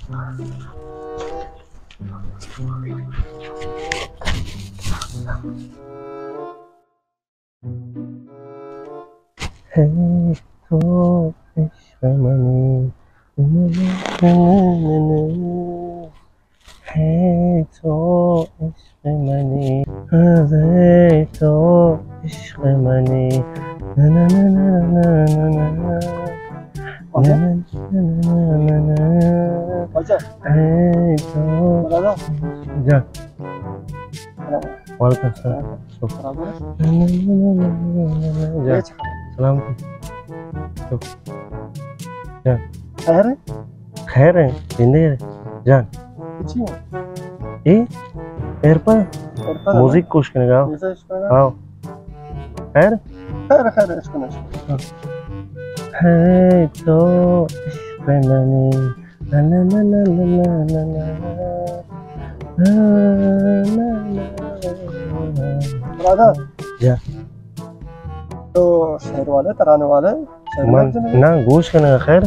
ہے تو عشق منی، ہے تو عشق منی، ہے تو عشق منی۔ اچھا۔ ہے تو جان۔ وعلیکم السلام۔ برابر۔ جان۔ سلام۔ جان۔ خیر ہے؟ خیر ہے، زندگی ہے۔ جان۔ اچھی ہے۔ اے؟ ایئرپوڈ؟ ایئرپوڈ ہے۔ میوزک گوش کنگا۔ میوزک گوش کنگا۔ ہاں۔ خیر؟ خیر، خیر، عشق نہ عشق۔ ہے تو عشق منی۔ لا لا لا لا۔ برادر۔ جان۔ تو شعر والے، ترانے والے، شعر من والے جنے؟ نہ، گوش کنگا خیر۔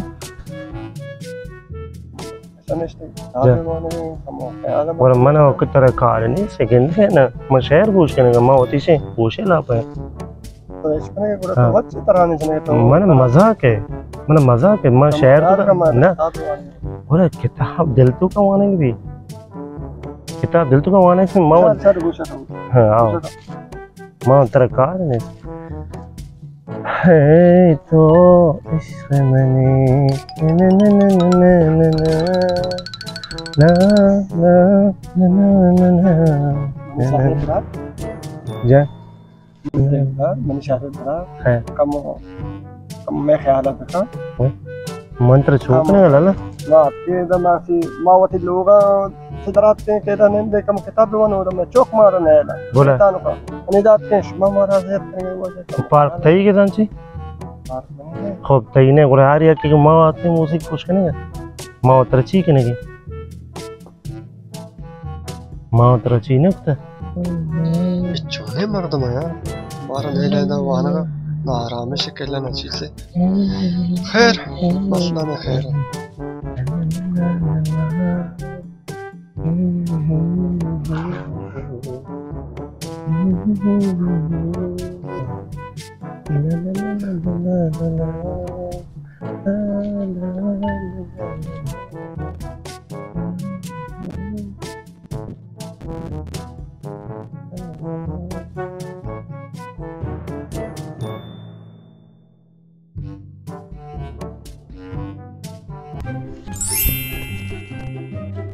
سمجھتے؟ جان۔ ترانے والے، ہم خیال ہے۔ اور من وقت ترا کار نہیں، سیکنڈ ہے نا، من شعر گوش کنگا، من وتی سے گوشے لاپا۔ تو عشق نے گڑا تو ہاں۔ وت چی ترانے جنے تو؟ من مزاق ہے، من مزاق ہے، من تو شعر مزاق تو کا مار نہ۔ ساتھ والے۔ گڑا کتاب دل تو کا وانگ بی۔ کتاب دل تو کا وانگ سے ما چل، چل، گوشا تو۔ ہاں، آؤ۔ گوشا تو۔ ما ترا کار نے۔ ہے تو عشق منی۔ نا، نا، نا، نا۔ جان۔ من شاعر برا۔ ہاں۔ کم، کم میں خیال ہے بکا۔ ہاں۔ من ترا چوک کم۔ نے لالا۔ ما اتکیں دم اسی، ما وتی لوگا چہ در اتکیں کہ ادا نندے کم کتاب بوان، ادا میں چوک مارا نیلا۔ بولا۔ شیطان کا۔ انی دات کے شما مارا زیت کریں وجہ۔ پارک تئی کے دان چی؟ پارک نہیں ہے۔ خب تئی نے گڑا ہر یکی کہ ما آتے موسیقی گوش کنگا۔ ما ترا چی کنگی؟ ما ترا چی نہ کتہ؟ اے چونیں مردم یار، مارا لیلا دا وانگا نہ آرام شکل نہ چیزے۔ خیر، مسئلہ نہ خیر۔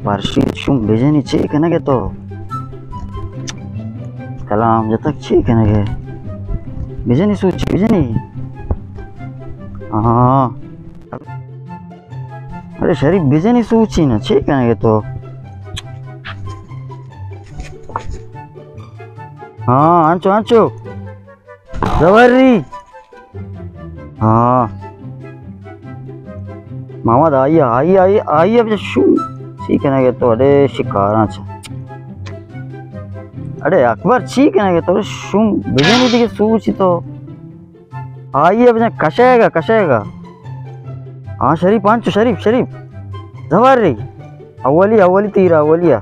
پرشی شوم بجنی چی کنگے تو؟ کلام جتک چی کنگے؟ بجنی سوچی بجنی؟ ہاں۔ ارے شریف بجنی سوچی نا، چی کنگے تو؟ ہاں، انچو، انچو۔ زبری۔ ہاں۔ محمد آئی، آئی، آئی، آئی اب شو۔ چی کنگے تو؟ اڑے شکاراں چا۔ اڑے اکبر چی کنگے تو؟ شوم بجنی دیگہ سوچی تو۔ آئی ءَ بزاں کشئیگ ءَ، کشئیگ ءَ۔ ہاں شریف، انچو شریف، شریف۔ زبر ری۔ اولی، اولی تیر، اولی ءَ۔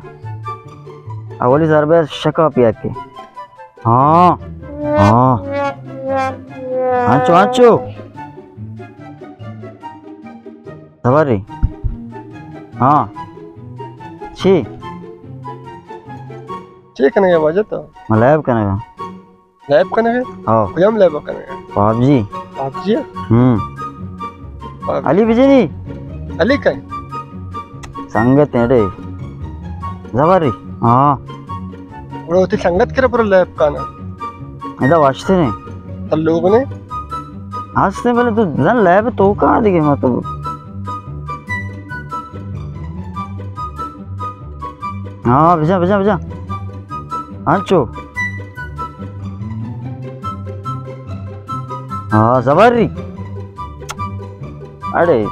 اولی ضربہ شکا پیا کے۔ ہاں۔ ہاں۔ انچو، انچو۔ زبر ری۔ ہاں۔ چی؟ چی کنگے واجہ تو؟ من لیب کنگا۔ لیب کنگے؟ ہاں۔ کجام لیب کنگے؟ پابجی۔ پابجی؟ ہم۔ پابجی۔ علی بجنی؟ علی کئے؟ سنگت اڑے۔ زبری۔ ہاں۔ گڑا وتی سنگت کرا برو لیب کنا۔ ادا واشتے نے۔ تو لوگ نے؟ ہستے بلے تو زن لیب تو کا دیگہ ما تو۔ ہاں، بجا، بجا، بجا۔ انچو۔ ہاں، زبر ری۔ اڑے۔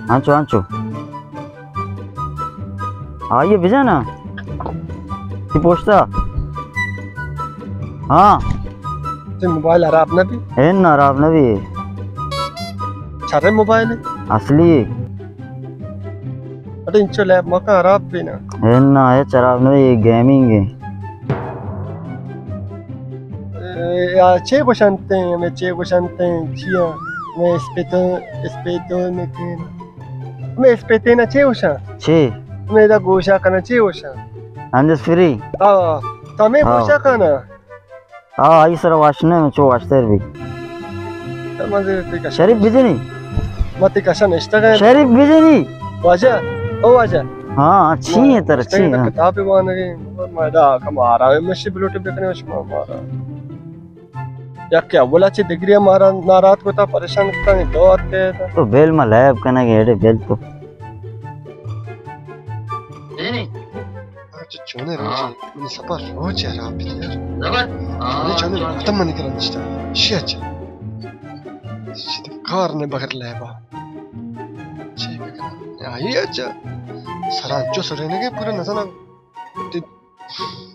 انچو، انچو۔ آئیے بجا نا۔ تی پوشتا۔ ہاں۔ تئی موبائل خراب نہ بی؟ اے نہ، خراب نہ بی۔ چرے موبائل اے؟ اصلی۔ اڑے انچو لیب مکن، خراب بی نا۔ اے نہ، اے خراب نہ بی، اے گیمنگ اے۔ اے، آ، چے گوشنت ایں، ہمے چے گوشنت ایں، چیا؟ ہمے اسپیتو، اسپیتو نکین۔ ہمے اسپیتینا چے گوشاں؟ چے؟ ہمے ادا گوشا کنا چے گوشاں؟ Hands free. آ، تو ہمے ہاں۔ گوشا کنا؟ آ، آئی سر واشنے میں چو واشتر بی۔ شریف بجنی۔ ما تئی کشا نشتگ ایں۔ شریف بجنی۔ واجہ، او واجہ۔ ہاں، چی اے ترا، چی اے؟ کتاب وانگے، ما دا کم آرام مشی بلوٹے بکنے شما مارا۔ یک کہ اولا چہ دگریا مارا ناراض کتا، پریشان کتا، نی دو آتے۔ تو بیل ما لیب کنگے، ایڈے بیل تو۔ اچھا، چونے روچے، من سپر روچے خراب بیت یار۔ چونے چونے ختم منی کرا نشتا۔ شی اچھا۔ شی کار نے بغیر لیبا۔ چی بکنا؟ آئی اچھا۔ سران چو سرینگے پورا نزانا۔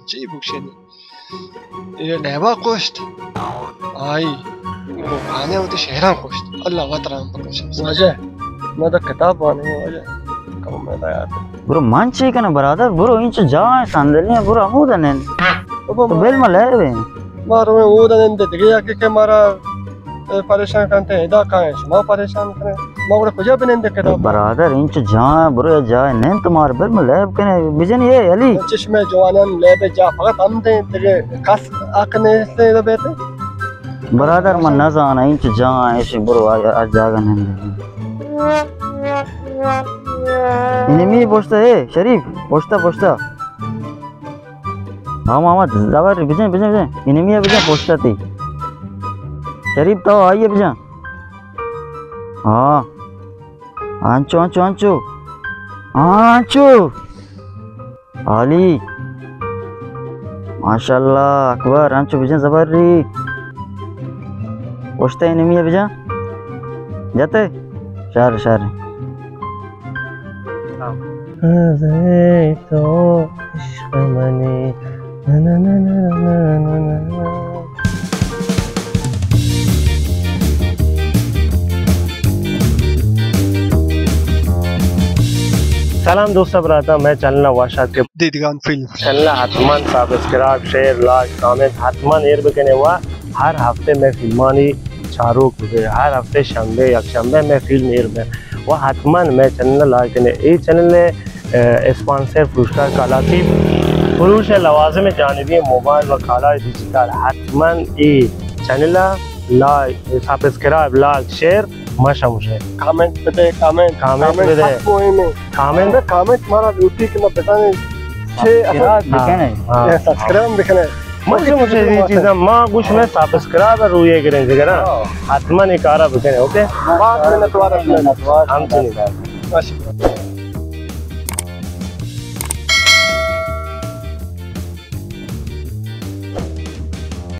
چی بکشینی؟ اے لیبا کشت۔ آئی۔ گوں کانے وتی شہراں کشت۔ اللہ وت رحم بکن شمس۔ واجہ، ما دا کتاب وانیں واجہ۔ کم میں دا یاد۔ برو من چی کناں برادر، برو انچو جاہ ایں صندلی ایں، برو ہمودا نند۔ بابا تو ما بیل ما لیب ایں۔ ما رویں اودا نند دگہ یا کہ، کہ مارا اے پریشان کنت، ادا کائیں شما پریشان کنیں۔ ما گڑا کجا بنندیں کتاب؟ برادر، انچو جاہ، برو یا جاہ نند تو مار بل ما لیب کنیں۔ بجن اے علی۔ چشمے جوانان لیب جاہ فقط ہم دیں، دگہ کس حق نیست ادا بیت۔ برادر، من نزاناں، انچو جاہ، ایشی برو آ، آ جاگہ نند۔ انمی پشتا اے، شریف، پشتا، پشتا۔ ہاں، محمد، زبر بجن، بجن، بجن۔ انمی بجن، پشتا تئی۔ شریف، تو آئیے بجن۔ ہاں۔ انچو، انچو، انچو۔ ہاں، انچو۔ عالی۔ ماشاءاللہ، اکبر، انچو بجن زبر ری۔ پشتا انمی بجن۔ جتے؟ شر، شر۔ ہاں۔ ازے تو عشق منی۔ سلام دوست براتاں، مئے چینل ءَ وش آتک۔ دیدگان فلم چینل ءَ حتماً سبسکرائب، شیئر، لائک، کامنٹ حتماً ایر بکنے و ہر ہفتے مئے فلمانی چاروک ببے۔ ہر ہفتے شنبے، یک شنبے مئے فلم ایر ببے و حتماً مئے چینل ءَ لائک کنے۔ اے چینل ءِ، اہ، اسپانسر فروشگاہ کالاسیب، فروش لوازم جانبی موبائل و کالائے ڈیجیٹل۔ حتماً اے چینل ءَ لائک، سبسکرائب، لائک، شیئر مہ شموشے۔ کامنٹ بدے، کامنٹ، کامنٹ کامنٹ بدے۔ سک مہمے۔ کامنٹ۔ ہمیں کامنٹ مارا لوٹی کہ ما بزانیں چے سبسکرائب اصل بکنے۔ ہاں۔ اے سبسکرائب بکنے۔ مجھے، مجھے یہ چیزاں ما گوش میں سبسکرائب رویے کریں جگر۔ ہاں۔ حتماً یہ کارا بکنے، اوکے؟ بہت منت وار ہم چنین۔ ماشاءاللہ۔